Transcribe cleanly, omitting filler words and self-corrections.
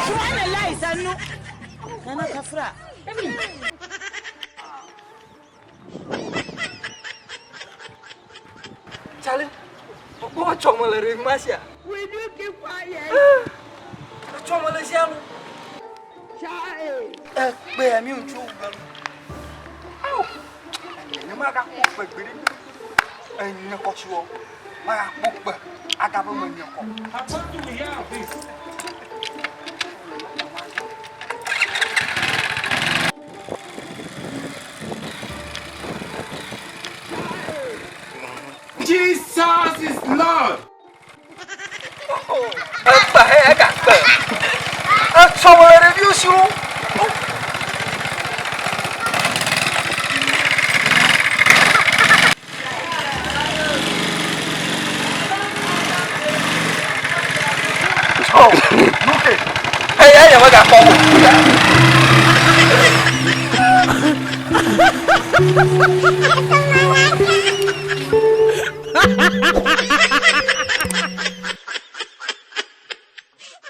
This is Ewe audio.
Subhanallahi sannu. Nana kafra. Charlie, wokpɔ etsɔme le ɖevi ma sia? Will you keep quiet? Etsɔme le sia lo. Child. Ekpea mi ŋutsu wu gbe. Ao! Nye magakpɔ kpe gbeɖe. Enye kɔtsiwɔ. Magakpɔ kpe agabe menye kɔ. Papa, do we have this? Jesus is Lord. Ekpe he egakpe. Etsɔ me le ɖeviwo si wo. Oh, okay. Hey, hey, megakpɔ wo.